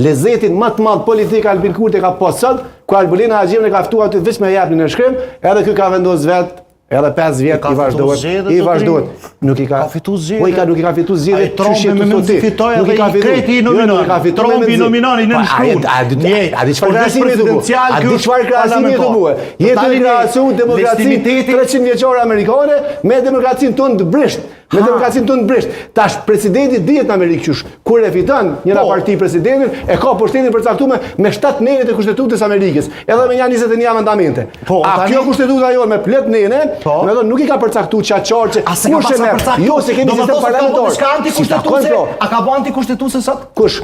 Lezetin më të madh politik Albin Kurti ka pas sot, ku Albulena Haxhiun e ka ftuar aty veç me jap një nënshkrim, edhe ky ka vendos vet edhe 5 vjet i vazhdohet, i vazhdohet. Nuk i ka ka fitu zgjedhjet. Po i ka nuk i ka fitu zgjedhjet. Qysh je tu ti? Fitoi Nuk i ka fitu. Krejt i Jo, nominon. nuk i ka fitu. Trump i nominon i Po, nënshkruan. A di a di çfarë krahasimi je tu bu? A di çfarë krahasimi je tu bu? Je tu krahasu demokracinë 300 vjeçore amerikane me demokracinë tonë të brisht. Me demokracinë tonë të brisht. Tash presidenti dihet në Amerikë qysh, kur e fiton njëra Po. parti presidentin, e ka pushtetin përcaktuar me 7 nenet e kushtetutës së Amerikës, edhe me një 21 amendamente. Po, A tani- kjo kushtetuta jonë me plot nene, Po. do të thonë nuk i ka përcaktuar çka qartë që A se ka kush e pasë merr. përcaktu? Jo, se kemi Do më sistem thonë se ka bo parlamentar. diçka Si antikushtetuese? takon, po. A ka bo antikushtetuese sot? Kush?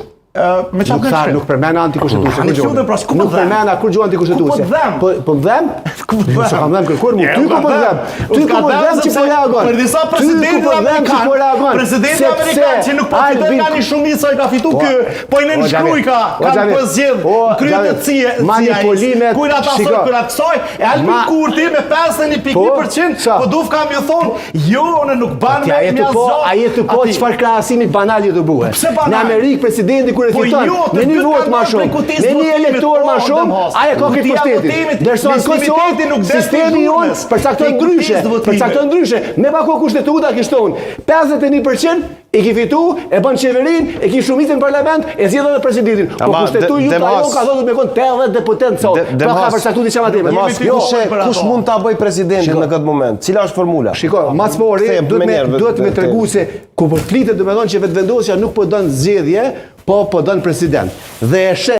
Me çfarë Nuk tha, nuk përmena antikushtetuese. Ani kur gjuhën. lutem, pra, s'ku po Nuk dhem? përmena kur gjuhë antikushtetuese. Ku po dhem? Po po dhem? Ku po dhem? S'ka kam dhem kërkur mu. E, Ty ku po dhem. dhem? Ty ku S'ka po dhem, dhem që po sepse reagon? Për disa Ty ku presidentë po dhem që amerikan, po reagon? presidenti Sepse amerikan që nuk po fiton Albin nga një shumicë sa i ka fitu Po, ky, po i nënshkruaj ka, o, kanë Xhavit, po zgjedh o, në krye të Xhavit, CIA, manipulimet, kujt ata shiko. sot, kujt atë kësaj, e Albin Ma- Kurti me 51.1%, Po, sa? po duf kam ju thonë, jo, unë nuk ban Ti a me je me tu po, asgjë. a je tu po Ati. çfarë krahasimi banal je tu buhe. Pse banal? Në Amerikë presidenti kur e Po fiton jo, të me një dy votë kanë më dalë prej shumë, kutisë me një votimit, elektor më o, shumë, Demhas. ai e ka këtë Kutia pushtetin. votimit, Ndërsa në legitimiteti Kosovë nuk del prej sistemi jonë zhurmës, përcakton prej kutisë ndryshe, votimit. përcakton ndryshe. Me pa kohë kushtetuta kishte thonë 51% i ki fitu, e bën qeverinë, e ki shumicën në parlament, e zgjedh edhe presidentin. Po Ama, kushtetu de- ju ajo Demhas- ka thonë me kon 80 deputet sot. De- Pra ka Demhas- përcaktuar diçka më tepër. Demhas, Jo, kush e- për kush ato. mund ta bëj presidentin në këtë moment? Cila është formula? Shiko, mas pari Kthehem duhet me menjëherë, duhet me te- tregu se ku po flitet do të thonë që vetëvendosja nuk po don zgjedhje, po po don president. Dhe e sheh.